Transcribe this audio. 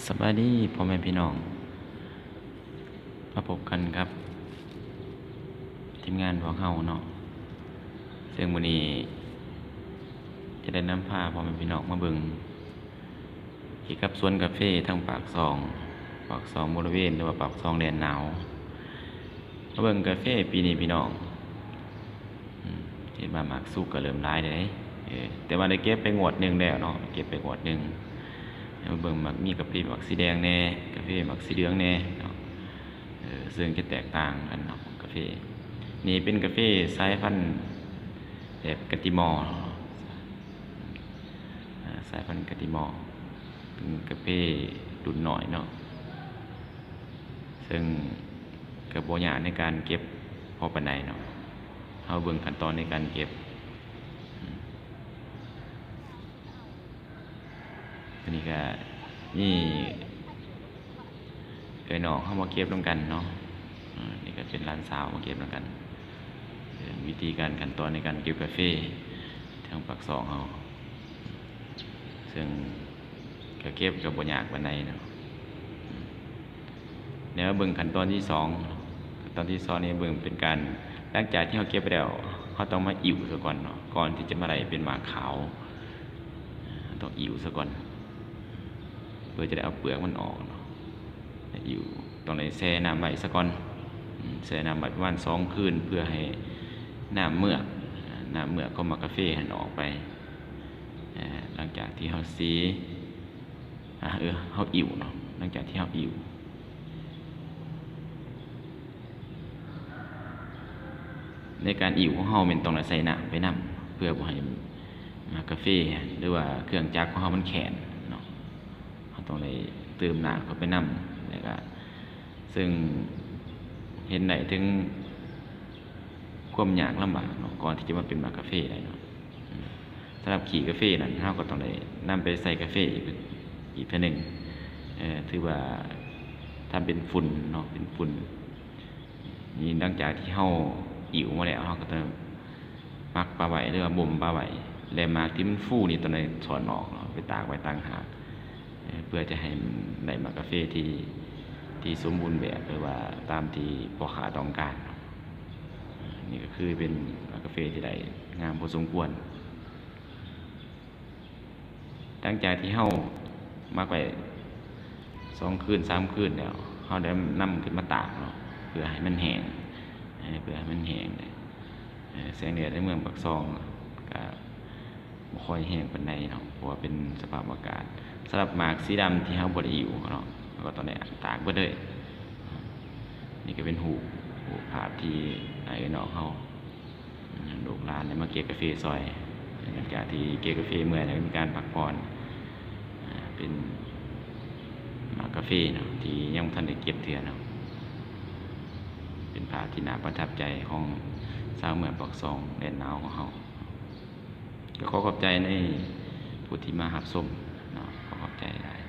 ສະບາຍດີພໍ່ແມ່ພີ່ນ້ອງ ມາພົບກັນກັບທີມງານພວກເຮົາເນາະ ເຊິ່ງມື້ນີ້ຈະໄດ້ນຳພາພໍ່ແມ່ພີ່ນ້ອງມາເບິ່ງ ກ່ຽວກັບສວນກາເຟທາງປາກຊ່ອງ ປາກຊ່ອງບໍລິເວນ ຫຼືວ່າປາກຊ່ອງແດນໜາວ ມາເບິ່ງກາເຟປີນີ້ພີ່ນ້ອງ ອືມ ເຫັນວ່າໝາກສຸກກໍເລີ່ມຫຼາຍເດ້ ເອີ ແຕ່ວ່າໄດ້ເກັບໄປງວດໜຶ່ງແລ້ວເນາະ ເກັບໄປງວດໜຶ່ງ ມາເບິ່ງໝາກ ມີກາເຟໝາກສີແດງແດ່ ກາເຟໝາກສີເຫຼືອງແດ່ເນາະ ເອີ ເຊິ່ງຈະແຕກຕ່າງກັນເນາະ ກາເຟ ນີ້ເປັນກາເຟສາຍພັນແບບກາຕິມໍ ອາ ສາຍພັນກາຕິມໍ ເປັນກາເຟລຸ້ນນ້ອຍເນາະ ເຊິ່ງກໍບໍ່ຍາກໃນການເກັບພໍປານໃດເນາະ ເຮົາເບິ່ງຂັ້ນຕອນໃນການເກັບ ອືມ ອັນນີ້ກໍມີ ເອື້ອຍນ້ອງເຮົາມາເກັບນຳກັນເນາະ ເອີ ນີ້ກໍເປັນຫຼານສາວມາເກັບນຳກັນ ເປັນວິທີການຂັ້ນຕອນໃນການເກັບກາເຟທາງປາກຊ່ອງເຮົາ ເຊິ່ງກໍເກັບກໍບໍ່ຍາກປານໃດເນາະ ແລ້ວມາເບິ່ງຂັ້ນຕອນທີສອງ ຂັ້ນຕອນທີສອງນີ້ເບິ່ງເປັນການ ຫຼັງຈາກທີ່ເຮົາເກັບໄປແລ້ວ ເຮົາຕ້ອງມາອິ້ວຊະກ່ອນເນາະ ກ່ອນທີ່ຈະມາໄດ້ເປັນໝາກຂາວ ເຮົາຕ້ອງອິ້ວຊະກ່ອນ ເພື່ອຈະໄດ້ເອົາເປືອກມັນອອກເນາະ ອິ້ວ ຕ້ອງໄດ້ແຊ່ນ້ຳໄວ້ຊະກ່ອນ ອືມ ແຊ່ນ້ຳໄວ້ປະມານສອງຄືນ ເພື່ອໃຫ້ນ້ຳເມືອກ ນ້ຳເມືອກຂອງໝາກກາເຟຫັ້ນອອກໄປ ເອີ ຫຼັງຈາກທີ່ເຮົາສີ ອາ ເອີ ເຮົາອິ້ວເນາະ ຫຼັງຈາກທີ່ເຮົາອິ້ວ ໃນການອິ້ວຂອງເຮົາແມ່ນຕ້ອງໄດ້ໃສ່ນ້ຳໄປນຳ ເພື່ອບໍ່ໃຫ້ໝາກກາເຟ ຫຼືວ່າເຄື່ອງຈັກຂອງເຮົາມັນແຂນເນາະ ເຮົາຕ້ອງໄດ້ເຕີມນ້ຳເຂົ້າໄປນຳ ແລ້ວກະ ເຊິ່ງເຫັນໄດ້ເຖິງຄວາມຍາກລຳບາກເນາະ ກ່ອນທີ່ຈະມາເປັນໝາກກາເຟໄດ້ເນາະ ສຳລັບຂີ້ກາເຟນັ້ນ ເຮົາກໍຕ້ອງໄດ້ນຳໄປໃສ່ກາເຟອີກ ອີກເທື່ອໜຶ່ງ ເອີ ຖືວ່າທຳເປັນຝຸ່ນເນາະ ເປັນຝຸ່ນ ນີ້ຫຼັງຈາກທີ່ເຮົາອິ້ວມາແລ້ວ ເຮົາກໍຕ້ອງໝັກປະໄວ້ ຫຼືວ່າບົ່ມປະໄວ້ ແລະ ໝາກທີ່ມັນຟູນີ້ຕ້ອງໄດ້ຖອນອອກເນາະ ໄປຕາກໄວ້ຕ່າງຫາກ ເອີ ເພື່ອຈະໃຫ້ໄດ້ໝາກກາເຟທີ່ ທີ່ສົມບູນແບບ ຫຼືວ່າຕາມທີ່ພໍ່ຄ້າຕ້ອງການເນາະ ນີ້ກໍຄືເປັນໝາກກາເຟທີ່ໄດ້ງາມພໍສົມຄວນ. ຫຼັງຈາກທີ່ເຮົາໝັກໄວ້ສອງຄືນສາມຄືນແລ້ວ ເຮົາໄດ້ນຳຂຶ້ນມາຕາກເນາະ ເພື່ອໃຫ້ມັນແຫ້ງ ເອີ ເພື່ອໃຫ້ມັນແຫ້ງ ເອີ ແສງແດດໃນເມືອງປາກຊ່ອງກະບໍ່ຄ່ອຍແຮງປານໃດເນາະ ເພາະວ່າເປັນສະພາບອາກາດ ສຳລັບໝາກສີດຳທີ່ເຮົາບໍ່ໄດ້ອິ້ວເນາະ ເຮົາກໍຕ້ອງໄດ້ຕາກເບິດເລີຍ ນີ້ກໍເປັນຮູບ ຮູບພາບທີ່ອ້າຍເອື້ອຍນ້ອງເຮົາ ລູກຫຼານໄດ້ມາເກັບກາເຟຊ່ອຍ ຫຼັງຈາກທີ່ເກັບກາເຟເມື່ອຍແລ້ວ ກໍມີການພັກຜ່ອນ ອາ ເປັນໝາກກາເຟເນາະ ທີ່ຍັງບໍ່ທັນໄດ້ເກັບເທື່ອເນາະ ເປັນພາບທີ່ໜ້າປະທັບໃຈຂອງຊາວເມືອງປາກຊ່ອງແດນໜາວຂອງເຮົາ ກໍຂໍຂອບໃຈໃນຜູ້ທີ່ມາຮັບຊົມເນາະ ຂໍຂອບໃຈຫຼາຍ.